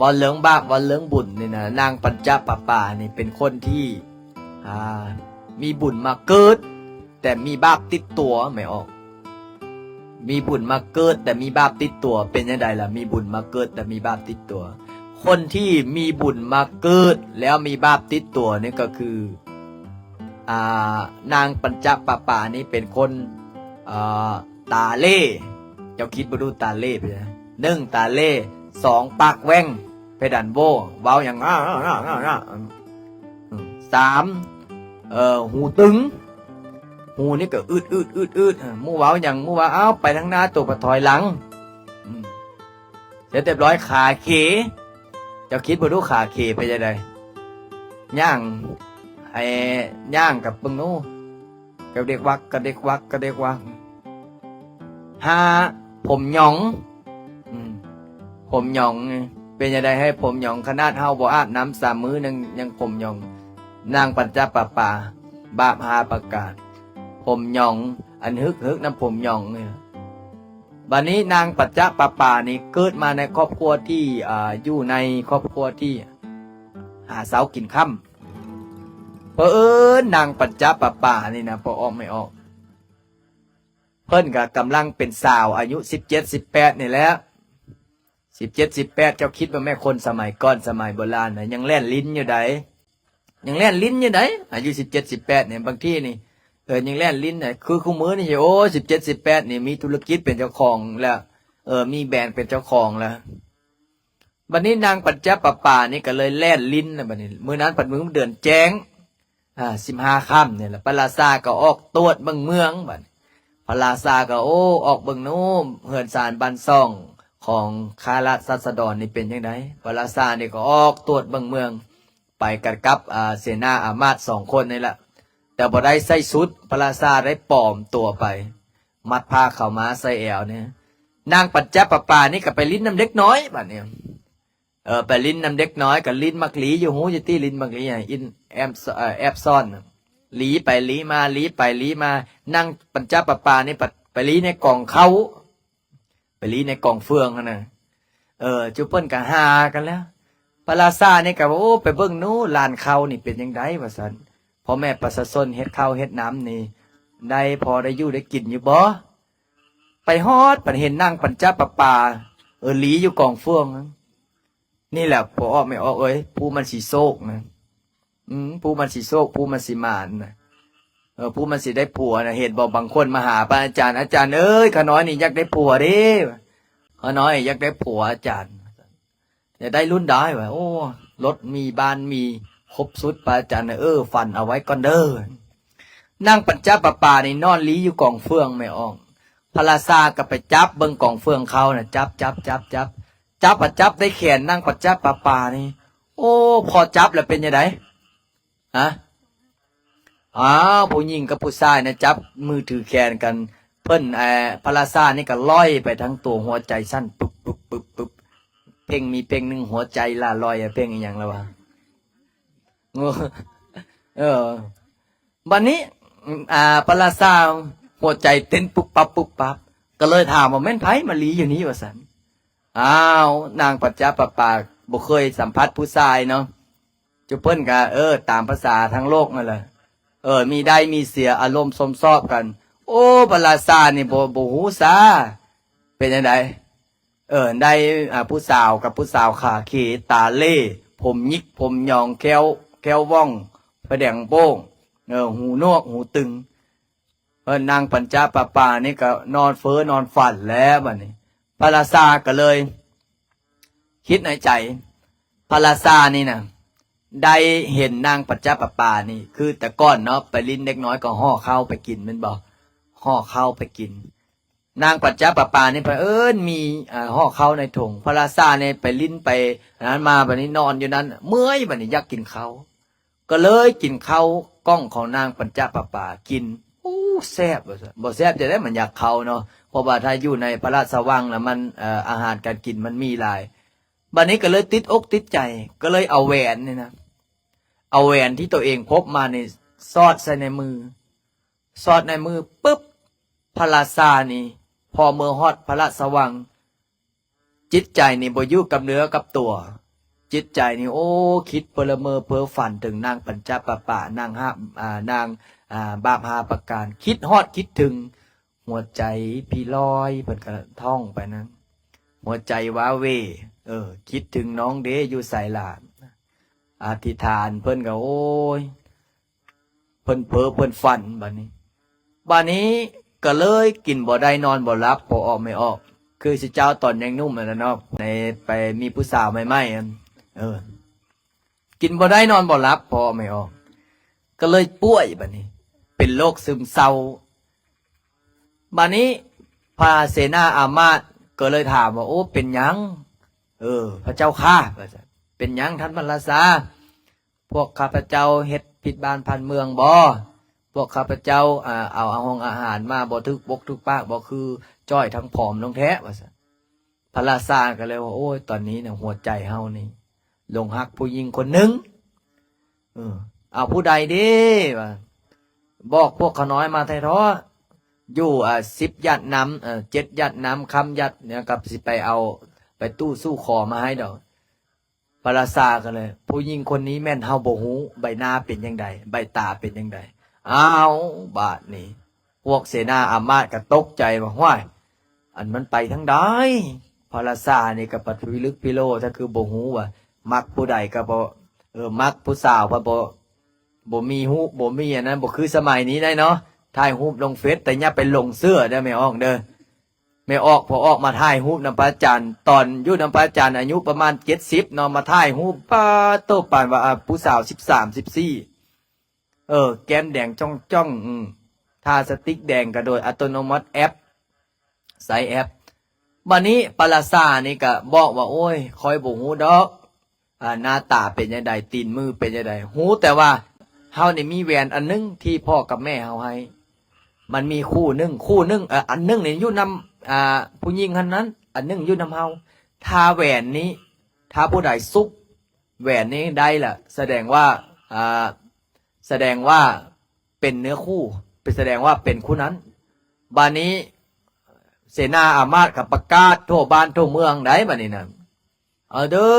ເວົ້າເລື່ອງບາບ ເວົ້າເລື່ອງບຸນນີ້ນະ ນາງປັນຈະປະປານີ້ເປັນຄົນທີ່ ອ່າ ມີບຸນມາເກີດ ແຕ່ມີບາບຕິດຕົວ ແມ່ອອກ ມີບຸນມາເກີດ ແຕ່ມີບາບຕິດຕົວ ເປັນຈັ່ງໃດລະ ມີບຸນມາເກີດ ແຕ່ມີບາບຕິດຕົວ? ຄົນທີ່ມີບຸນມາເກີດ ແລ້ວມີບາບຕິດຕົວນີ້ກໍຄື ອ່າ ນາງປັນຈະປະປານີ້ເປັນຄົນ ເອີ ຕາເລ່. ເຈົ້າຄິດເບິ່ງດູ ຕາເລ່ເປັນຫຍັງ? ໜຶ່ງ ຕາເລ່, ສອງ ປາກແຫວ່ງ ເພດານໂຫວ່ ເວົ້າຫຍັງ ສາມ ເອີ ຫູຕຶງ ຫູນີ້ກໍອືດໆໆໆ ໝູ່ເວົ້າຫຍັງ ໝູ່ວ່າ ອ້າວ ໄປທາງໜ້າ ໂຕໄປຖອຍຫຼັງ. ອືມ ເສັດຮຽບຮ້ອຍ ຂາເຂ. ເຈົ້າຄິດເບິ່ງດູ ຂາເຂເປັນຈັ່ງໃດ? ຍ່າງ ໃຫ້ຍ່າງກັບເບິ່ງດູ ກະເດັກວັກ ກະເດັກວັກ ກະເດັກວັກ. ຫ້າ ຜົມຫຍອງ ອືມ ຜົມຫຍອງ ເປັນຈັ່ງໃດໃຫ້ຜົມຫຍອງ? ຂະໜາດເຮົາບໍ່ອາບນ້ຳສາມມື້ ຍັງ ຍັງຜົມຫຍອງ. ນາງປັນຈະປະປາ ບາບຫ້າປະການ ຜົມຫຍອງ ອັນຮຶກໆ ນຳຜົມຫຍອງນີ້. ບາດນີ້ນາງປັນຈະປະປານີ້ເກີດມາໃນຄອບຄົວທີ່ ອ່າ ຢູ່ໃນຄອບຄົວທີ່ຫາເຊົ້າກິນຄ່ຳ. ເຜີອີນນາງປັນຈະປະປານີ້ນະ ພໍ່ອອກແມ່ອອກ ເພິ່ນກະກຳລັງເປັນສາວ ອາຍຸສິບເຈັດ ສິບແປດນີ້ແຫຼະ ສິບເຈັດ ສິບແປດ. ເຈົ້າຄິດວ່າແມ່ ຄົນສະໄໝກ່ອນ ສະໄໝໂບລານນະ ຍັງແລ່ນລິນຢູ່ໃດ ຍັງແລ່ນລິນຢູ່ໃດ ອາຍຸສິບເຈັດ ສິບແປດນີ້. ບາງທີນີ້ ເອີ ຍັງແລ່ນລິນໃດ ຄືຄູ່ມື້ນີ້ ໂອ້ ສິບເຈັດ ສິບແປດນີ້ ມີທຸລະກິດເປັນເຈົ້າຂອງແລ້ວ ເອີ ມີແບຣນເປັນເຈົ້າຂອງແລ້ວ. ບັດນີ້ນາງປັນຈະປະປານີ້ກໍເລີຍແລ່ນລິນນະ. ບັດນີ້ມື້ນັ້ນພັດມື້ເດືອນແຈ້ງ ອ່າ ສິບຫ້າຄ່ຳນີ້ລະ ພະລາຊາກໍອອກຕວດເບິ່ງເມືອງ. ບັດນີ້ພະລາຊາກໍ ໂອ້ ອອກເບິ່ງໂນ້ ເຮືອນຊານບ້ານຊ່ອງຂອງຂ້າລາຊະດອນນີ້ເປັນຈັ່ງໃດ? ພະລາຊານີ້ກໍອອກຕວດເບິ່ງເມືອງ ໄປກັນກັບ ອ່າ ເສນາອາມາດສອງຄົນນີ້ລະ ແຕ່ບໍ່ໄດ້ໃສ່ຊຸດ. ພະລາຊາໄດ້ປອມຕົວໄປ ມັດຜ້າຂາວມ້າໃສ່ແອວນີ້. ນາງປັນຈະປະປານີ້ກໍໄປຫຼິ້ນນຳເດັກນ້ອຍ ບັດນີ້ ເອີ ໄປຫຼິ້ນນຳເດັກນ້ອຍ ກໍຫຼິ້ນໝາກຫຼີຢູ່ ຮູ້ຢູ່ຕິ ຫຼິ້ນໝາກຫຼີ ອິນ ແອບ ເອີ ແອບຊ້ອນ ຫຼີໄປຫຼີມາ ຫຼີໄປຫຼີມາ. ນາງປັນຈະປະປານີ້ໄປຫຼີໃນກອງເຂົ້າ ໄປຫຼີໃນກອງເຟືອງຫັ້ນນະ. ເອີ ຈຸເພິ່ນກໍຫາກັນແລ້ວ ພະລາຊານີ້ກໍວ່າ ໂອ້ ໄປເບິ່ງໜູ ລານເຂົ້ານີ້ເປັນຈັ່ງໃດ ວ່າຊັ້ນ ພໍ່ແມ່ປະຊາຊົນເຮັດເຂົ້າເຮັດນ້ຳນີ້ ໄດ້ພໍໄດ້ຢູ່ໄດ້ກິນຢູ່ບໍ່? ໄປຮອດ ບັດເຫັນນາງປັນຈະປະປາ ເອີ ຫຼີຢູ່ກອງເຟືອງ. ນີ້ແຫຼະ ພໍ່ອອກແມ່ອອກເອີຍ ຜູ້ມັນຊິໂຊກນະ ອືມ ຜູ້ມັນຊິໂຊກ ຜູ້ມັນຊິໝານນະ ເອີ ຜູ້ມັນຊິໄດ້ຜົວນະ. ເຫັນບໍ່ ບາງຄົນມາຫາພະອາຈານ ອາຈານເອີຍ ຂ້ານ້ອຍນີ້ຢາກໄດ້ຜົວເດ້ ຂ້ານ້ອຍຢາກໄດ້ຜົວອາຈານ. ຢາກໄດ້ລຸ້ນໃດວະ ໂອ້ ລົດມີ ບ້ານມີ ຄົບຊຸດ ພະອາຈານ ເອີ ຝັນເອົາໄວ້ກ່ອນເດີ. ນາງປັນຈະປະປານີ້ນອນຫຼີຢູ່ກອງເຟືອງ ແມ່ອອກ ພະລາຊາກໍໄປຈັບເບິ່ງກອງເຟືອງເຂົານະ ຈັບ ຈັບ ຈັບ ຈັບ ຈັບ ຈັບ ຈັບໄດ້ແຂນນາງປັນຈະປະປານີ້. ໂອ້ ພໍຈັບແລ້ວເປັນຈັ່ງໃດ? ຮະ? ອ້າວ ຜູ້ຍິງກັບຜູ້ຊາຍນະ ຈັບມືຖືແຂນກັນ ເພິ່ນ ເອີ ພະລາຊານີ້ກໍລອຍໄປທັງຕົວ ຫົວໃຈສັ່ນປຶບ ປຶບ ປຶບ ປຶບ ເພງມີເພງໜຶ່ງ ຫົວໃຈລະລອຍ ເພງອີ່ຫຍັງລະວະ? ເອີ ບັດນີ້ ອ່າ ພະລາຊາຫົວໃຈເຕັ້ນປຸບປັບ ປຸບປັບ ກໍເລີຍຖາມວ່າ ແມ່ນໃຜມາຫຼີຢູ່ນີ້ ວ່າຊັ້ນ. ອ້າວ ນາງປັນຈະປະປາບໍ່ເຄີຍສຳຜັດຜູ້ຊາຍເນາະ ຈຸເພິ່ນກະ ເອີ ຕາມພາສາທາງໂລກນັ້ນແຫຼະ ເອີ ມີໄດ້ມີເສຍ ອາລົມຊົມຊອບກັນ. ໂອ້ ພະລາຊານີ້ບໍ່ ບໍ່ຮູ້ຊາ ເປັນຈັ່ງໃດ? ເອີ ໄດ້ ອ່າ ຜູ້ສາວກັບຜູ້ສາວຂາເຂ ຕາເລ່ ຜົມຫຍິກ ຜົມຫຍອງ ແຂ້ວ ແຂ້ວວ່ອງ ຜະແດງໂປ້ງ ເອີ ຫູໜວກ ຫູຕຶງ. ເອີ ນາງປັນຈະປະປານີ້ກໍນອນເຟີ້ນອນຝັນແລ້ວບັດນີ້ ພະລາຊາກໍເລີຍຄິດໃນໃຈ ພະລາຊານີ້ນະ ໄດ້ເຫັນນາງປັນຈະປະປານີ້ ຄືແຕ່ກ່ອນເນາະ ໄປຫຼິ້ນເດັກນ້ອຍກໍຫໍ່ເຂົ້າໄປກິນແມ່ນບໍ່? ຫໍ່ເຂົ້າໄປກິນ. ນາງປັນຈະປະປານີ້ ພະເອີນມີ ອ່າ ຫໍ່ເຂົ້າໃນຖົງ ພະລາຊານີ້ໄປຫຼິ້ນໄປອັນນັ້ນມາ ບັດນີ້ນອນຢູ່ນັ້ນ ເມື່ອຍ ບັດນີ້ຢາກກິນເຂົ້າ ກໍເລີຍກິນເຂົ້າກ່ອງຂອງນາງປັນຈະປະປາ ກິນ ໂອ້ ແຊບ ວ່າຊັ້ນ. ບໍ່ແຊບຈັ່ງໃດ ມັນຢາກເຂົ້າເນາະ ເພາະວ່າຖ້າຢູ່ໃນພະລາຊະວັງລະມັນ ເອີ ອາຫານການກິນມັນມີຫຼາຍ. ບັດນີ້ກໍເລີຍຕິດອົກຕິດໃຈ ກໍເລີຍເອົາແຫວນນີ້ນະ ເອົາແຫວນທີ່ຕົວເອງພົບມານີ້ສອດໃສ່ໃນມື ສອດໃນມືປຶບ ພະລາຊານີ້ ພໍເມືອຮອດພະລາຊະວັງ ຈິດໃຈນີ້ບໍ່ຢູ່ກັບເນື້ອກັບຕົວ ຈິດໃຈນີ້ ໂອ້ ຄິດເພີລະເມີເພີຝັນເຖິງນາງປັນຈະປະປະ ນາງຫາ ອ່າ ນາງ ອ່າ ບາບຫ້າປະການ ຄິດຮອດຄິດເຖິງ ຫົວໃຈພີ່ລອຍ ເພິ່ນກໍທ່ອງໄປນຳ ຫົວໃຈວ້າເຫວ ເອີ ຄິດເຖິງນ້ອງເດ້ ຢູ່ໃສລະ ອະທິຖານ ເພິ່ນກໍ ໂອ້ຍ ເພິ່ນເພີເພິ່ນຝັນບາດນີ້ ບາດນີ້ກໍເລີຍກິນບໍ່ໄດ້ນອນບໍ່ຫຼັບ ພໍ່ອອກແມ່ອອກ ຄືຊິເຈົ້າຕອນຍັງໜຸ່ມຫັ້ນລະເນາະ ໃນໄປມີຜູ້ສາວໃໝ່ໆຫັ້ນ ເອີ ກິນບໍ່ໄດ້ນອນບໍ່ຫຼັບ ພໍ່ອອກແມ່ອອກ ກໍເລີຍປ່ວຍບາດນີ້ ເປັນໂລກຊຶມເສົ້າ. ບາດນີ້ພະເສນາອາມາດກໍເລີຍຖາມວ່າ ໂອ້ ເປັນຫຍັງ ເອີ ພະເຈົ້າຂ້າ ວ່າຊັ້ນ ເປັນຫຍັງທ່ານພະລາຊາ? ພວກຂ້າພະເຈົ້າເຮັດຜິດບ້ານຜິດເມືອງບໍ່? ພວກຂ້າພະເຈົ້າ ອ່າ ເອົາ ເອົາຫ້ອງອາຫານມາບໍ່ຖືກປົກຖືກປາກບໍ່? ຄືຈ້ອຍທັງຜອມລົງແທ້ ວ່າຊັ້ນ. ພະລາຊາກໍເລີຍວ່າ ໂອ້ຍ ຕອນນີ້ນະ ຫົວໃຈເຮົານີ້ຫຼົງຮັກຜູ້ຍິງຄົນໜຶ່ງ ເອີ ເອົາຜູ້ໃດເດ້ ວ່າ ບອກພວກຂ້ານ້ອຍມາແທ້ເທາະ ຢູ່ ອ່າ ສິບຢາດນ້ຳ ເອີ ເຈັດຢາດນ້ຳ ຄຳຢາດ ແລ້ວກໍຊິໄປເອົາ ໄປຕູ້ສູ່ຂໍມາໃຫ້ດອກ. ພະລາຊາກໍເລີຍ ຜູ້ຍິງຄົນນີ້ແມ່ນເຮົາບໍ່ຮູ້ ໃບໜ້າເປັນຈັ່ງໃດ ໃບຕາເປັນຈັ່ງໃດ. ອ້າວ ບາດນີ້ພວກເສນາອາມາດກໍຕົກໃຈວ່າ ຫ້ວຍ ອັນມັນໄປທາງໃດ? ພະລາຊານີ້ກໍປະພິລຶກພິໂລ ຖ້າຄືບໍ່ຮູ້ວ່າມັກຜູ້ໃດກໍບໍ່ ເອີ ມັກຜູ້ສາວກໍບໍ່ ບໍ່ມີຮູບ ບໍ່ມີອັນນັ້ນ ບໍ່ຄືສະໄໝນີ້ໄດ໋ເນາະ ຖ່າຍຮູບລົງເຟສ ແຕ່ຢ່າໄປຫຼົງເຊື່ອເດີແມ່ອອກເດີ. ແມ່ອອກ ພໍ່ອອກມາຖ່າຍຮູບນຳພະອາຈານ ຕອນຢູ່ນຳພະອາຈານອາຍຸປະມານເຈັດສິບເນາະ ມາຖ່າຍຮູບ ປາໂຕ ປານວ່າ ອ່າ ຜູ້ສາວສິບສາມ ສິບສີ່ ເອີ ແກ້ມແດງຈ້ອງໆ ອື ທາສະຕິກແດງກໍໂດຍອັດຕະໂນມັດ ແອັບ ໃຊ້ແອັບ. ບາດນີ້ພະລາຊານີ້ກໍບອກວ່າ ໂອ້ຍ ຂ້ອຍບໍ່ຮູ້ດອກ ອ່າ ໜ້າຕາເປັນຈັ່ງໃດ ຕີນມືເປັນຈັ່ງໃດ ຮູ້ແຕ່ວ່າເຮົານີ້ມີແຫວນອັນໜຶ່ງທີ່ພໍ່ກັບແມ່ເຮົາໃຫ້ ມັນມີຄູ່ໜຶ່ງ ຄູ່ໜຶ່ງ ເອີ ອັນໜຶ່ງນີ້ຢູ່ນຳ ອ່າ ຜູ້ຍິງຫັ້ນນັ້ນ ອັນໜຶ່ງຢູ່ນຳເຮົາ. ຖ້າແຫວນນີ້ ຖ້າຜູ້ໃດສຸກແຫວນນີ້ໄດ້ລະ ສະແດງວ່າ ອ່າ ສະແດງວ່າເປັນເນື້ອຄູ່ ເປັນ ສະແດງວ່າເປັນຄູ່ນັ້ນ. ບາດນີ້ເສນາອາມາດກໍປະກາດທົ່ວບ້ານທົ່ວເມືອງໄດ໋ ບາດນີ້ນະ ເອົາເດີ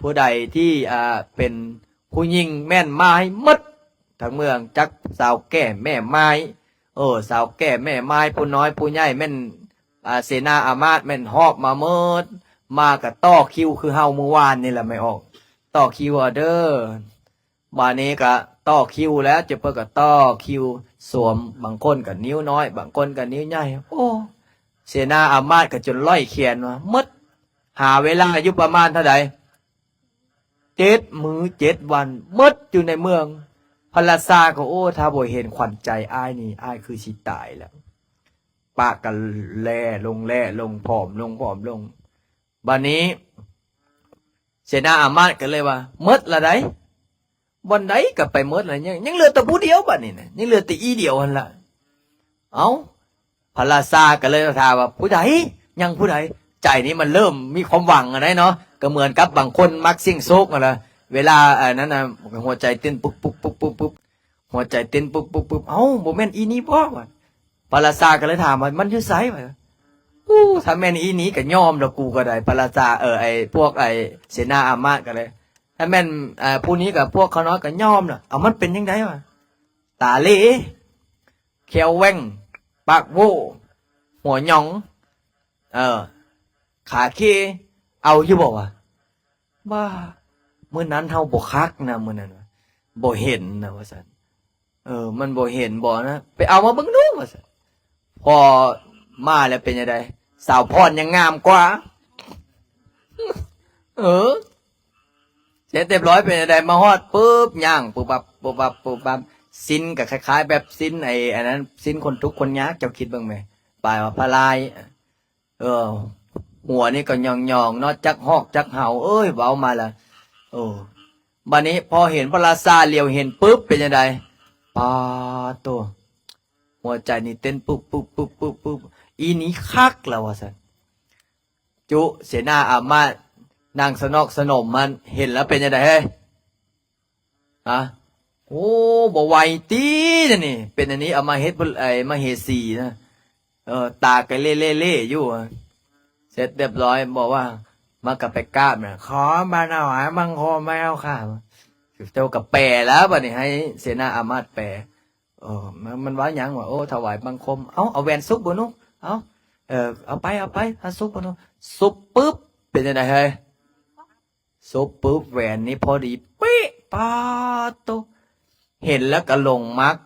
ຜູ້ໃດທີ່ ອ່າ ເປັນຜູ້ຍິງແມ່ນມາໃຫ້ໝົດທັງເມືອງ ຈັກສາວແກ່ແມ່ໝ້າຍ ເອີ ສາວແກ່ແມ່ໝ້າຍ ຜູ້ນ້ອຍຜູ້ໃຫຍ່ ແມ່ນ ອ່າ ເສນາອາມາດ ແມ່ນຫອບມາໝົດ ມາກໍຕໍ່ຄິວຄືເຮົາມື້ວານນີ້ລະ ແມ່ອອກ ຕໍ່ຄິວເອົາເດີ. ບາດນີ້ກໍຕໍ່ຄິວແລ້ວ ເຈົ້າເພິ່ນກໍຕໍ່ຄິວສວມ ບາງຄົນກໍນິ້ວນ້ອຍ ບາງຄົນກໍນິ້ວໃຫຍ່. ໂອ້ ເສນາອາມາດກໍຈົນລ້ອຍແຂນວ່າໝົດ ຫາເວລາຢູ່ປະມານເທົ່າໃດ ເຈັດມື້ເຈັດວັນ ໝົດຢູ່ໃນເມືອງ. ພະລາຊາກໍ ໂອ້ ຖ້າບໍ່ເຫັນຂວັນໃຈອ້າຍນີ້ ອ້າຍຄືຊິຕາຍແລ້ວ. ປາກກໍແລ່ລົງແລ່ລົງ ຜອມລົງ ຜອມລົງ. ບາດນີ້ເສນາອາມາດກໍເລີຍວ່າ ໝົດລະໃດ໋ ບ່ອນໃດກໍໄປໝົດລະ ຍັງ ຍັງເຫຼືອແຕ່ຜູ້ດຽວ ບາດນີ້ນະ ຍັງເຫຼືອແຕ່ອີ່ດຽວຫັ້ນລະ. ເອົ້າ ພະລາຊາກໍເລີຍຖາມວ່າ ຜູ້ໃດ? ຍັງຜູ້ໃດ? ໃຈນີ້ມັນເລີ່ມມີຄວາມຫວັງຫັ້ນໃດ໋ເນາະ ກໍເໝືອນກັບບາງຄົນມັກສ່ຽງໂຊກຫັ້ນລະ ເວລາອັນນັ້ນນະ ຫົວໃຈເຕັ້ນປຸບໆໆໆ ຫົວໃຈເຕັ້ນປຸບໆໆ ເອົ້າ ບໍ່ແມ່ນອີ່ນີ້ບໍ? ພະລາຊາກໍເລີຍຖາມວ່າ ມັນຢູ່ໃສ? ໂອ້ ຖ້າແມ່ນອີ່ນີ້ກໍຍອມແລ້ວ ກູກໍໄດ້ ພະລາຊາ ເອີ ໄອ້ພວກໄອ້ເສນາອາມາດກໍໄດ້ ຖ້າແມ່ນ ເອີ ຜູ້ນີ້ກໍພວກຂ້ານ້ອຍກໍຍອມແລ້ວ. ເອົ້າ ມັນເປັນຈັ່ງໃດວະ? ຕາເຫຼ ແຂ້ວແຫວ່ງ ປາກໂຫວ່ ຫົວຫຍອງ ເອີ ຂາເຄ ເອົາຢູ່ບໍ່ວະ? ບ້າ ມື້ນັ້ນເຮົາບໍ່ຄັກນະ ມື້ນັ້ນ ບໍ່ເຫັນນະ ວ່າຊັ້ນ. ເອີ ມັນບໍ່ເຫັນບໍ່ນະ ໄປເອົາມາເບິ່ງດູ ວ່າຊັ້ນ. ພໍມາແລ້ວເປັນຈັ່ງໃດ? ສາວພອນຍັງງາມກວ່າ. ເອີ ເສັດຮຽບຮ້ອຍເປັນຈັ່ງໃດ? ມາຮອດປຶບ ຍ່າງປຸບປັບ ປຸບປັບ ປຸບປັບ ຊີ້ນກໍຄ້າຍໆແບບຊີ້ນໄອ້ອັນນັ້ນ ຊີ້ນຄົນທຸກຄົນຍາກ ເຈົ້າຄິດເບິ່ງແມະ ປາຍວ່າພະລາຍ ເອີ ຫົວນີ້ກໍຫຍອງໆເນາະ ຈັກຮອກຈັກເຫົ່າ ເອີຍ ເວົ້າມາລະ ເອີ. ບາດນີ້ພໍເຫັນພະລາຊາ ຫຼຽວເຫັນປຶບ ເປັນຈັ່ງໃດ? ປາໂຕ ຫົວໃຈນີ້ເຕັ້ນປຶບໆໆ ອີ່ນີ້ຄັກແລ້ວ ວ່າຊັ້ນ. ຈຸ ເສນາອາມາດ ນາງສະໜອກສະໜົມຫັ້ນ ເຫັນແລ້ວເປັນຈັ່ງໃດເຮີ້ຍ? ຮະ ໂອ້ ບໍ່ໄຫວຕິ ນີ້ ເປັນອັນນີ້ ເອົາມາເຮັດ ໄອ້ມະເຫສີນະ ເອີ ຕາກໍເລ່ໆຢູ່. ເສັດຮຽບຮ້ອຍ ບອກວ່າ ມັນກໍໄປກາບນະ ຂໍມາຖວາຍບັງຄົມແລ້ວຄ່າ. ເຈົ້າກໍແປແລ້ວ ບັດນີ້ໃຫ້ເສນາອາມາດແປ. ເອີ ມັນ ມັນວ່າຫຍັງວະ? ໂອ້ ຖວາຍບັງຄົມ. ເອົ້າ ເອົາແຫວນຊຸບບໍ່ໜູ? ເອົາ ເອີ ເອົາໄປ ເອົາໄປ ຫາຊຸບບໍ່ໜູ? ຊຸບປຶບ ເປັນຈັ່ງໃດເຮີ້ຍ? ຊຸບປຶບ ແຫວນນີ້ພໍດີເປະ ປາໂຕ ເຫັນແລ້ວກໍຫຼົງມັກ.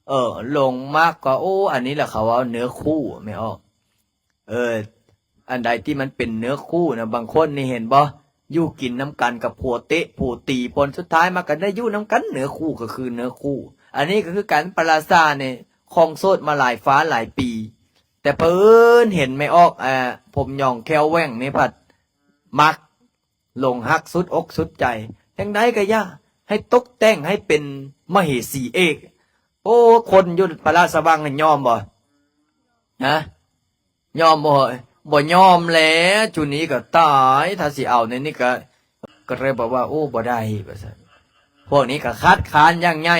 ເອີ ຫຼົງມັກກໍ ໂອ້ ອັນນີ້ແຫຼະເຂົາເວົ້າເນື້ອຄູ່ ແມ່ອອກ. ເອີ ອັນໃດທີ່ມັນເປັນເນື້ອຄູ່ນະ ບາງຄົນນີ້ເຫັນບໍ່? ຢູ່ກິນນຳກັນກັບຜົວເຕະຜົວຕີ ຜົນສຸດທ້າຍມາກໍໄດ້ຢູ່ນຳກັນ ເນື້ອຄູ່ກໍຄືເນື້ອຄູ່. ອັນນີ້ກໍຄືກັນ ພະລາຊານີ້ຄອງໂສດມາຫຼາຍຟ້າຫຼາຍປີ ແຕ່ເຜີນເຫັນແມ່ອອກ ອາ ຜົມຫຍອງແຂ້ວແຫວ່ງນີ້ພັດມັກ ຫຼົງຮັກສຸດອົກສຸດໃຈ. ຈັ່ງໃດກໍຢ່າໃຫ້ຕົກແຕ່ງໃຫ້ເປັນມະເຫສີເອກ. ໂອ້ ຄົນຢູ່ພະລາຊະວັງນີ້ຍອມບໍ່? ຮະ? ຍອມບໍ່? ບໍ່ຍອມແຫຼະ. ຈຸນີ້ກໍຕາຍ ຖ້າຊິເອົາໃນນີ້ກໍ ກໍເລີຍບອກວ່າ ໂອ້ ບໍ່ໄດ້ ວ່າຊັ້ນ. ພວກນີ້ກໍຄັດຄ້ານຢ່າງໃຫຍ່.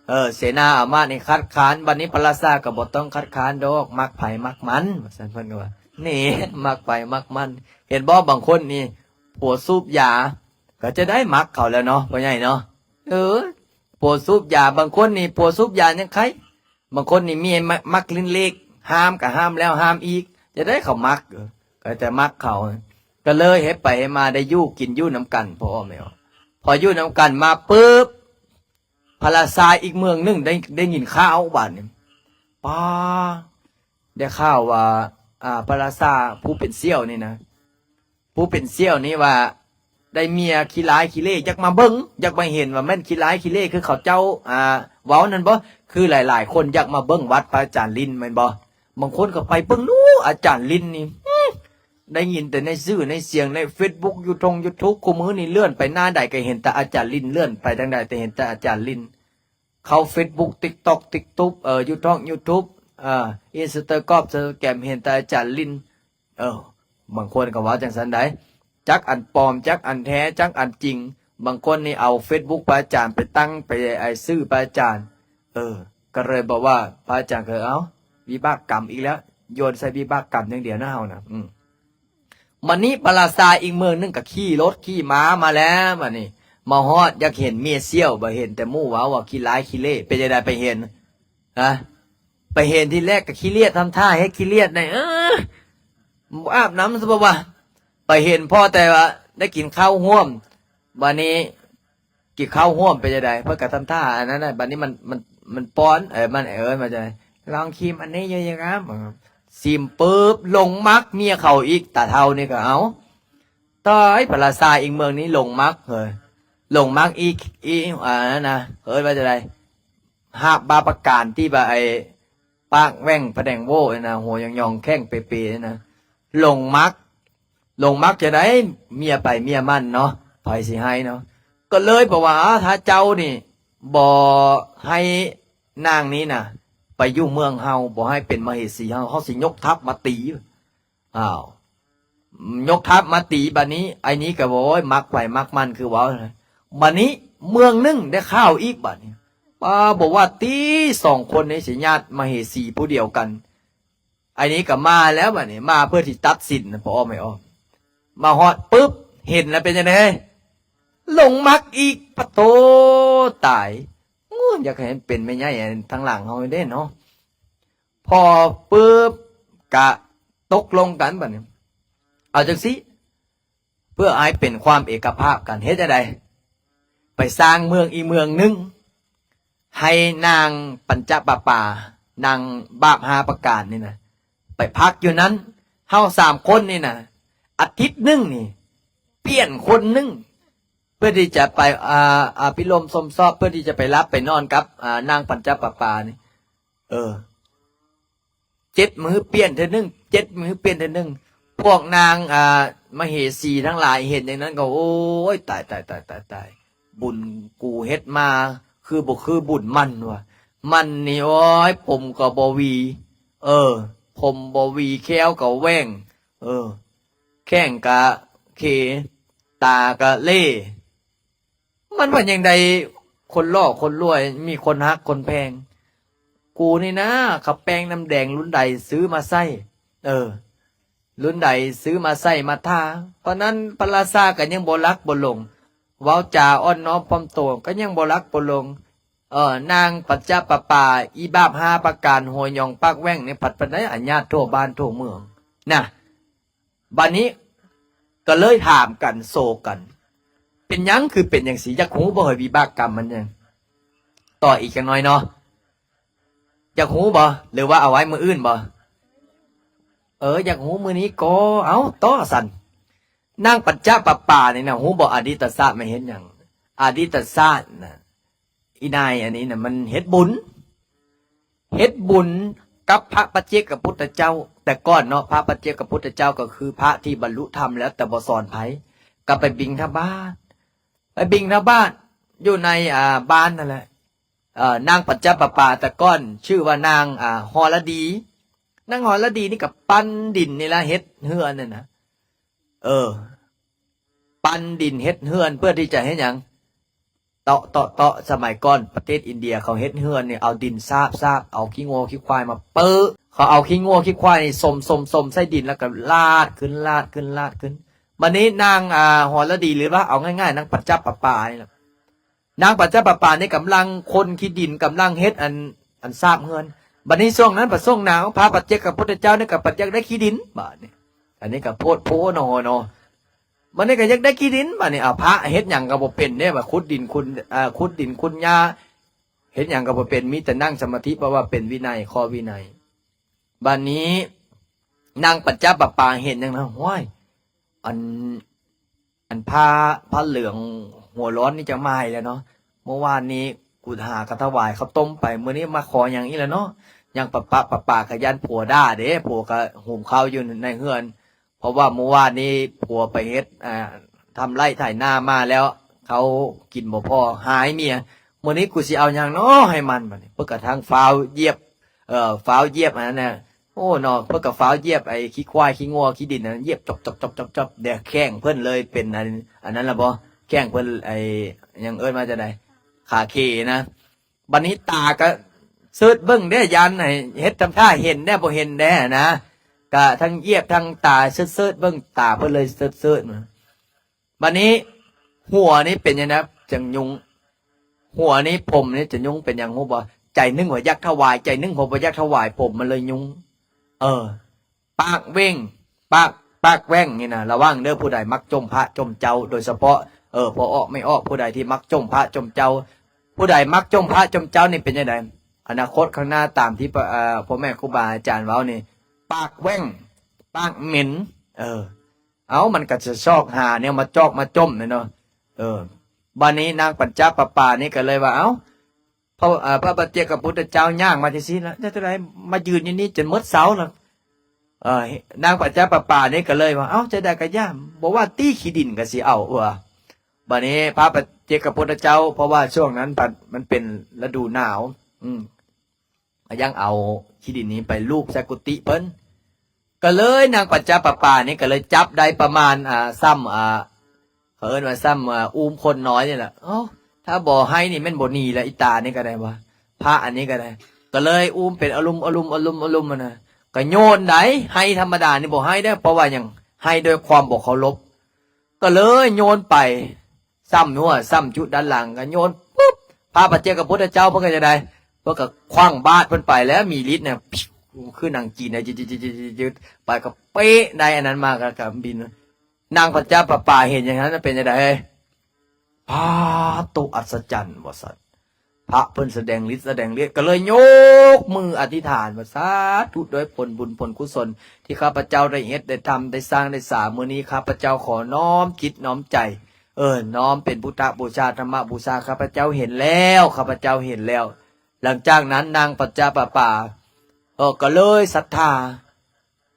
ເອີ ເສນາອາມາດນີ້ຄັດຄ້ານ. ບັດນີ້ພະລາຊາກໍບໍ່ຕ້ອງຄັດຄ້ານດອກ ມັກໃຜມັກມັນ ວ່າຊັ້ນ. ເພິ່ນກໍວ່າ ນີ້ ມັກໃຜມັກມັນ. ເຫັນບໍ່? ບາງຄົນນີ້ ຜົວສູບຢາ ກໍຈະໄດ້ມັກເຂົາແລ້ວເນາະ ພໍ່ໃຫຍ່ເນາະ. ເອີ ຜົວສູບຢາ ບາງຄົນນີ້ຜົວສູບຢາຍັງໄຄ. ບາງຄົນນີ້ເມຍມັກຫຼິ້ນເລກ ຫ້າມກໍຫ້າມແລ້ວຫ້າມອີກ ຈະໄດ້ເຂົາມັກ ເອີ ກໍຈະມັກເຂົາ. ກໍເລີຍເຮັດໄປເຮັດມາໄດ້ຢູ່ກິນຢູ່ນຳກັນ ພໍ່ແມ່. ພໍຢູ່ນຳກັນມາປຶບ ພະລາຊາອີກເມືອງໜຶ່ງໄດ້ ໄດ້ຍິນຂ່າວບາດນີ້ ປ້າ ໄດ້ຂ່າວວ່າ ອ່າ ພະລາຊາຜູ້ເປັນສ່ຽວນີ້ນະ ຜູ້ເປັນສ່ຽວນີ້ວ່າ ໄດ້ເມຍຂີ້ຮ້າຍຂີ້ເລ່ ຢາກມາເບິ່ງ ຢາກມາເຫັນວ່າແມ່ນຂີ້ຮ້າຍຂີ້ເລ່ຄືເຂົາເຈົ້າ ອ່າ ເວົ້ານັ້ນບໍ່? ຄືຫຼາຍໆຄົນຢາກມາເບິ່ງວັດພະອາຈານລິນແມ່ນບໍ່? ບາງຄົນກໍໄປເບິ່ງດູ ອາຈານລິນນີ້ ອື ໄດ້ຍິນແຕ່ໃນຊື່ໃນສຽງ ໃນເຟສບຸກ ຢູທົ່ງຢູທູບ ຄູ່ມື້ນີ້ເລື່ອນໄປໜ້າໃດກໍເຫັນແຕ່ອາຈານລິນ ເລື່ອນໄປທາງໃດກໍເຫັນແຕ່ອາຈານລິນ. ເຂົ້າເຟສບຸກ ຕິກຕັອກ ຕິກຕຸບ ເອີ ຢູທ່ອງ ຢູທູບ ເອີ ອິນສະຕາແກຣມ ເຫັນແຕ່ອາຈານລິນ. ເອີ ບາງຄົນກໍເວົ້າຈັ່ງຊັ້ນໃດ໋ ຈັກອັນປອມ ຈັກອັນແທ້ ຈັກອັນຈິງ. ບາງຄົນນີ້ເອົາເຟສບຸກພະອາຈານໄປຕັ້ງ ໄປ ໄອ້ ຊື່ພະອາຈານ. ເອີ ກໍເລີຍບອກວ່າ ພະອາຈານກໍເອົາ ວິບາກກຳອີກແລ້ວ ໂຍນໃສ່ວິບາກກຳຢ່າງດຽວນະເຮົານະ. ອື ບັດນີ້ພະລາຊາອີກເມືອງໜຶ່ງກໍຂີ່ລົດຂີ່ມ້າມາແລ້ວ ບັດນີ້ມາຮອດ ຢາກເຫັນເມຍສ່ຽວ ບໍ່ເຫັນແຕ່ໝູ່ເວົ້າວ່າຂີ້ຮ້າຍຂີ້ເລ່. ເປັນຈັ່ງໃດໄປເຫັນ? ຮະ? ໄປເຫັນທີແລກກໍຂີ້ລຽດ ທຳທ່າເຮັດຂີ້ລຽດໃນ ເອີ ບໍ່ອາບນ້ຳຊະບໍ່ວ່າ. ໄປເຫັນພໍ້ແຕ່ວ່າໄດ້ກິນເຂົ້າຮ່ວມ ບັດນີ້ ກິນເຂົ້າຮ່ວມເປັນຈັ່ງໃດ? ເພິ່ນກໍທຳທ່າອັນນັ້ນນະ ບັດນີ້ມັນ ມັນ ມັນປ້ອນ ເອີ ມັນ ເອີ້ນວ່າຈັ່ງໃດ? ລອງຊີມອັນນີ້ຢູ່ໆ ຄະ ຊີມປຶບ ຫຼົງມັກເມຍເຂົາອີກ. ຕາເຖົ້ານີ້ກໍເອົາ ຕາຍ ພະລາຊາອີກເມືອງນີ້ຫຼົງມັກເຮີ້ຍ ຫຼົງມັກອີກ ອີ ອັນນັ້ນນະ ເອີ້ນວ່າຈັ່ງໃດ? ຫາບບາປະການທີ່ວ່າໄອ້ປາກແຫວ່ງພະແດງໂຫວ່ນັ້ນນະ ຫົວຫຍອງໆ ແຂ້ງເປໆ ນັ້ນນະ ຫຼົງມັກ ຫຼົງມັກຈັ່ງໃດ ເມຍໃຜເມຍມັນເນາະ ໃຜຊິໃຫ້ເນາະ. ກໍເລີຍບອກວ່າ ຖ້າເຈົ້ານີ້ບໍ່ໃຫ້ນາງນີ້ນະໄປຢູ່ເມືອງເຮົາ ບໍ່ໃຫ້ເປັນມະເຫສີເຮົາ ເຮົາຊິຍົກທັບມາຕີ. ອ້າວ ຍົກທັບມາຕີ ບັດນີ້ໄອ້ນີ້ກໍບອກ ໂອ້ຍ ມັກໃຜມັກມັນຄືເວົ້ານະ. ບັດນີ້ເມືອງໜຶ່ງໄດ້ຂ່າວອີກ ບັດນີ້ ປ້າ ບໍ່ວ່າຕິ ສອງຄົນນີ້ຊິຍາດມະເຫສີຜູ້ດຽວກັນ. ອັນນີ້ກໍມາແລ້ວ ບັດນີ້ມາເພື່ອທີ່ຕັດສິນ ພໍ່ອ້ອມແມ່ອ້ອມ ມາຮອດປຶບ ເຫັນແລ້ວເປັນຈັ່ງໃດ? ຫຼົງມັກອີກ. ປະໂທ ຕາຍ ໂອ້ ຢາກໃຫ້ມັນເປັນແມ່ໃຫຍ່ທາງຫຼັງເຮົາເດ້ເນາະ. ພໍປຶບ ກະຕົກລົງກັນ ບັດນີ້ ເອົາຈັ່ງຊີ້ ເພື່ອໃຫ້ເປັນຄວາມເອກະພາບກັນ ເຮັດຈັ່ງໃດ? ໄປສ້າງເມືອງອີກເມືອງໜຶ່ງ ໃຫ້ນາງປັນຈະປະປາ ນາງບາບຫ້າປະການນີ້ນະ ໄປພັກຢູ່ນັ້ນ. ເຮົາສາມຄົນນີ້ນະ ອາທິດໜຶ່ງນີ້ ປ່ຽນຄົນໜຶ່ງ ເພື່ອທີ່ຈະໄປ ອ່າ ອາພິລົມຊົມຊອບ ເພື່ອທີ່ຈະໄປຫຼັບໄປນອນກັບ ອ່າ ນາງປັນຈະປະປານີ້. ເອີ ເຈັດມື້ປ່ຽນເທື່ອໜຶ່ງ ເຈັດມື້ປ່ຽນເທື່ອໜຶ່ງ. ພວກນາງ ອ່າ ມະເຫສີທັງຫຼາຍເຫັນຢ່າງນັ້ນກໍ ໂອ້ຍ ຕາຍ ຕາຍ ຕາຍ ຕາຍ ຕາຍ ບຸນກູເຮັດມາຄືບໍ່ຄືບຸນມັນວ່າ. ມັນນີ້ ໂອ້ຍ ຜົມກໍບໍ່ຫວີ ເອີ ຜົມບໍ່ຫວີ ແຂ້ວກໍແຫວ່ງ ເອີ ແຂ້ງກະເຂ ຕາກະເຫຼ. ມັນວ່າຈັ່ງໃດ ຄົນຫຼໍ່ຄົນລວຍ ມີຄົນຮັກຄົນແພງ. ກູນີ້ນະ ເຂົາແປ້ງນ້ຳແດງລຸ້ນໃດຊື້ມາໃສ່ ເອີ ລຸ້ນໃດຊື້ມາໃສ່ມາທາ. ເພາະນັ້ນພະລາຊາກໍຍັງບໍ່ຫຼັກບໍ່ລົງ, ເວົ້າຈາອ່ອນນ້ອມຖ່ອມຕົວກໍຍັງບໍ່ຫຼັກບໍ່ລົງ. ເອີ ນາງປັນຈະປະປາ ອີບາບຫ້າປະການ ຫົວຫຍອງປາກແຫວ່ງນີ້ ພັດປານໃດອາຍາດທົ່ວບ້ານທົ່ວເມືອງນະ. ບາດນີ້ກໍເລີຍຖາມກັນໂຊກັນ, ເປັນຫຍັງຄືເປັນຈັ່ງຊີ້? ຢາກຮູ້ບໍ່ເຮີຍ ວິບາກກຳມັນຫຍັງ? ຕໍ່ອີກຈັກໜ້ອຍເນາະ. ຢາກຮູ້ບໍ່ ຫຼືວ່າເອົາໄວ້ມື້ອື່ນບໍ່? ເອີ ຢາກຮູ້ມື້ນີ້ກໍເອົາຕໍ່ຊັ້ນ. ນາງປັນຈະປະປານີ້ນະ ຮູ້ບໍ່ ອະດີດຕະຊາດມາເຮັດຫຍັງ? ອະດີດຕະຊາດນະ ອີນາຍອັນນີ້ນະ ມັນເຮັດບຸນ ເຮັດບຸນກັບພະປັດເຈກະພຸດທະເຈົ້າ. ແຕ່ກ່ອນເນາະ ພະປັດເຈກະພຸດທະເຈົ້າກໍຄືພະທີ່ບັນລຸທຳແລ້ວ ແຕ່ບໍ່ສອນໃຜ, ກໍໄປບິນທະບາດ ໄປບິນທະບາດຢູ່ໃນ ອ່າ ບ້ານນັ້ນແຫຼະ. ເອີ ນາງປັນຈະປະປາແຕ່ກ່ອນຊື່ວ່ານາງ ອ່າ ຫໍລະດີ. ນາງຫໍລະດີນີ້ກໍປັ້ນດິນນີ້ລະ ເຮັດເຮືອນນັ້ນນະ. ເອີ ປັ້ນດິນເຮັດເຮືອນເພື່ອທີ່ຈະເຮັດຫຍັງ? ເຕາະ ເຕາະ ເຕາະ. ສະໄໝກ່ອນປະເທດອິນເດຍເຂົາເຮັດເຮືອນນີ້ ເອົາດິນສາບ ສາບ ເອົາຂີ້ງົວຂີ້ຄວາຍມາເປິະ. ເຂົາເອົາຂີ້ງົວຂີ້ຄວາຍນີ້ສົມ ສົມ ສົມໃສ່ດິນ ແລ້ວກໍລາດຂຶ້ນ ລາດຂຶ້ນ ລາດຂຶ້ນ. ບາດນີ້ນາງ ອ່າ ຫໍລະດີ ຫຼືວ່າເອົາງ່າຍໆ ນາງປັນຈະປະປານີ້ລະ ນາງປັນຈະປະປານີ້ກຳລັງຂົນຂີ້ດິນ ກຳລັງເຮັດອັນ ອັນສາບເຮືອນ. ບາດນີ້ຊ່ວງນັ້ນ ພະສົງນາງ ພະປັດເຈກະພຸດທະເຈົ້ານີ້ກໍປັດຢາກໄດ້ຂີ້ດິນ ບາດນີ້. ອັນນີ້ກໍໂພດໂພເນາະ ເນາະ. ບາດນີ້ກໍຢາກໄດ້ຂີ້ດິນ ບາດນີ້ ເອົາ ພະເຮັດຫຍັງກໍບໍ່ເປັນເດ້ ວ່າຂຸດດິນຂຸດ ເອີ ຂຸດດິນຂຸດຫຍ້າ ເຮັດຫຍັງກໍບໍ່ເປັນ ມີແຕ່ນັ່ງສະມາທິ ເພາະວ່າເປັນວິໄນ ຂໍ້ວິໄນ. ບາດນີ້ນາງປັນຈະປະປາເຫັນຫຍັງນະ? ຫ້ວຍ ອັນ ອັນພະ ພະເຫຼືອງຫົວຮ້ອນນີ້ຈະມາອີກແລ້ວເນາະ. ເມື່ອວານນີ້ກູຫາກະຖະຫວາຍເຂົ້າຕົ້ມໄປ ມື້ນີ້ມາຂໍຫຍັງອີກແລ້ວເນາະ. ຍັງປະປະປະປາ ກະຢ້ານຜົວດ່າເດ້ ຜົວກະຫຸງເຂົ້າຢູ່ໃນເຮືອນ. ເພາະວ່າມື້ວານນີ້ຜົວໄປເຮັດ ອ່າ ທຳໄຮ່ໄຖນາມາແລ້ວ ເຂົາກິນບໍ່ພໍ ຫາຍເມຍ. ມື້ນີ້ກູຊິເອົາຫຍັງເນາະໃຫ້ມັນ ບາດນີ້. ເພິ່ນກະທັງຟ້າວຢຽບ ເອີ ຟ້າວຢຽບອັນນັ້ນນະ ໂອ້ເນາະ ເພິ່ນກໍຟ້າວຢຽບໄອ້ຂີ້ຄວາຍຂີ້ງົວຂີ້ດິນນັ້ນ ຢຽບຈອບໆໆໆ ແດກແຂ້ງເພິ່ນເລີຍເປັນອັນ ອັນນັ້ນລະບໍ ແຂ້ງເພິ່ນໄອ້ຫຍັງເອີ້ນວ່າຈັ່ງໃດ ຂາເຂນະ. ບາດນີ້ຕາກໍເສີດເບິ່ງເດ້ ຢ້ານໃຫ້ເຮັດທຳທ່າເຫັນແດ່ບໍ່ເຫັນແດ່ນະ ກະທັງຢຽບທັງຕາເສີດໆເບິ່ງ ຕາເພິ່ນເລີຍເສີດໆມາ. ບາດນີ້ຫົວນີ້ເປັນຫຍັງນະ ຈັ່ງຍຸງ ຫົວນີ້ ຜົມນີ້ຈະຍຸງເປັນຫຍັງຮູ້ບໍ່? ໃຈໜຶ່ງວ່າຢາກຖວາຍ ໃຈໜຶ່ງບໍ່ຢາກຖວາຍ ຜົມມັນເລີຍຍຸງ. ເອີ ປາກເຫວ່ງ ປາກ ປາກແຫວ່ງນີ້ນະ ລະວັງເດີ ຜູ້ໃດມັກຈົ່ມພະຈົ່ມເຈົ້າ ໂດຍສະເພາະ ເອີ ພໍ່ອອກແມ່ອອກ ຜູ້ໃດທີ່ມັກຈົ່ມພະຈົ່ມເຈົ້າ ຜູ້ໃດມັກຈົ່ມພະຈົ່ມເຈົ້ານີ້ເປັນຈັ່ງໃດ? ອະນາຄົດຂ້າງໜ້າ ຕາມທີ່ ເອີ ພໍ່ແມ່ຄູບາອາຈານເວົ້ານີ້ ປາກແຫວ່ງ ປາກເໝັນ ເອີ ເອົ້າ ມັນກໍຈະຊອກຫາແນວມາຈອກມາຈົ່ມແຫຼະເນາະ. ເອີ ບາດນີ້ນາງປັນຈະປະປານີ້ກໍເລີຍວ່າ ເອົ້າ ພະ ເອີ ພະປັດເຈກະພຸດທະເຈົ້າຍ່າງມາຈັ່ງຊີ້ລະ ຈັ່ງໃດມາຢືນຢູ່ນີ້ຈົນໝົດເສົາລະ. ເອີ ນາງປັນຈະປະປານີ້ກໍເລີຍວ່າ ເອົ້າ ຈັ່ງໃດກໍຢ່າ ບໍ່ວ່າຕີຂີ້ດິນກໍຊິເອົາ ວ່າ. ບາດນີ້ພະປັດເຈກະພຸດທະເຈົ້າ ເພາະວ່າຊ່ວງນັ້ນພັດມັນເປັນລະດູໜາວ ອືມ ກໍຍັງເອົາຂີ້ດິນນີ້ໄປລູບໃສ່ກຸຕິເພິ່ນ. ກໍເລີຍນາງປັນຈະປະປານີ້ກໍເລີຍຈັບໄດ້ປະມານ ອ່າ ຊ່ຳ ອ່າ ເຂົາເອີ້ນວ່າຊ່ຳ ອ່າ ອູ້ມຄົນນ້ອຍນີ້ແຫຼະ. ເອົ້າ ຖ້າບໍ່ໃຫ້ນີ້ແມ່ນບໍ່ໜີແລ້ວ ອີຕານີ້ກໍໄດ້ວ່າ ພະອັນນີ້ກໍໄດ້ ກໍເລີຍອູ້ມເປັນອະລຸມ ອະລຸມ ອະລຸມ ອະລຸມຫັ້ນນະ ກໍໂຍນໄດ໋. ໃຫ້ທຳມະດານີ້ບໍ່ໃຫ້ເດ້ ເພາະວ່າຫຍັງ? ໃຫ້ດ້ວຍຄວາມບໍ່ເຄົາລົບ. ກໍເລີຍໂຍນໄປ ຊ່ຳຫົວຊ່ຳຈຸດ້ານຫຼັງ ກໍໂຍນປຶບ ພະປັດເຈກະພຸດທະເຈົ້າເພິ່ນກໍຈະໄດ້ ເພິ່ນກໍຂວ້າງບາດເພິ່ນໄປແລ້ວ ມີລິດນະ ຄືໜັງຈີນນະ ຈືດໆໆໆ ໄປກໍເປະໄດ້ອັນນັ້ນມາ ກໍ ກໍບິນ. ນາງປັນຈະປະປາເຫັນຢ່າງນັ້ນເປັນຈັ່ງໃດ? ພາໂຕ ອັດສະຈັນ ວ່າຊັ້ນ. ພະເພິ່ນສະແດງລິດສະແດງເດດ ກໍເລີຍຍົກມືອະທິຖານວ່າ ສາທຸ ດ້ວຍຜົນບຸນຜົນກຸສົນທີ່ຂ້າພະເຈົ້າໄດ້ເຮັດໄດ້ທຳໄດ້ສ້າງໄດ້ສາ ມື້ນີ້ຂ້າພະເຈົ້າຂໍນ້ອມຈິດນ້ອມໃຈ ເອີ ນ້ອມເປັນພຸດທະບູຊາ ທຳມະບູຊາ ຂ້າພະເຈົ້າເຫັນແລ້ວ ຂ້າພະເຈົ້າເຫັນແລ້ວ. ຫຼັງຈາກນັ້ນນາງປັນຈະປະປາ ເອີ ກໍເລີຍສັດທາ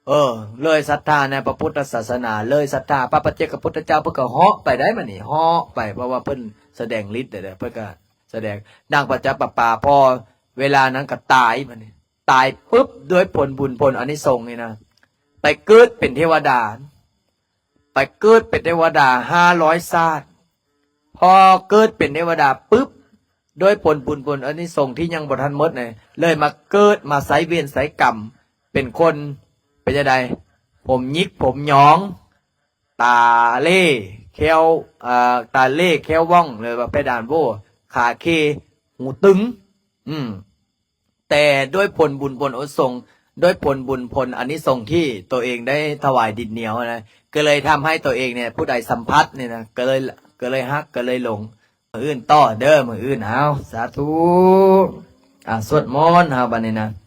ເອີ ເລີຍສັດທາໃນພະພຸດທະສາສະໜາ ເລີຍສັດທາພະປັດເຈກະພຸດທະເຈົ້າ ເພິ່ນກໍເຫາະໄປໄດ໋ ບາດນີ້ເຫາະໄປ ເພາະວ່າເພິ່ນສະແດງລິດແລ້ວ ເພິ່ນກໍສະແດງ ນາງປັນຈະປະປາ ພໍເວລານັ້ນກໍຕາຍ ບາດນີ້ຕາຍປຶບ ດ້ວຍຜົນບຸນຜົນອານິສົງນີ້ນະ ໄປເກີດເປັນເທວະດາ ໄປເກີດເປັນເທວະດາຫ້າຮ້ອຍຊາດ. ພໍເກີດເປັນເທວະດາປຶບ ດ້ວຍຜົນບຸນຜົນອານິສົງທີ່ຍັງບໍ່ທັນໝົດນີ້ ເລີຍມາເກີດມາໃຊ້ເວນໃຊ້ກຳເປັນຄົນ ເປັນຈັ່ງໃດ? ຜົມຫຍິກ ຜົມຫຍອງ ຕາເລ່ ແຂ້ວ ເອີ ຕາເລ່ ແຂ້ວວ່ອງ ຫຼືວ່າເພດານໂຫວ່ ຂາເຄ ຫູຕຶງ ອືມ ແຕ່ດ້ວຍຜົນບຸນຜົນອານິສົງ ດ້ວຍຜົນບຸນຜົນອານິສົງທີ່ຕົວເອງໄດ້ຖວາຍດິນໜຽວນະ ກໍເລີຍທຳໃຫ້ຕົວເອງນີ້ ຜູ້ໃດສຳຜັດນີ້ນະ ກໍເລີຍ ກໍເລີຍຮັກ ກໍເລີຍຫຼົງ. ມື້ອື່ນຕໍ່ເດີ ມື້ອື່ນ ເອົາ ສາທຸ ອ່າ ສວດມົນເຮົາບັດນີ້ນະ.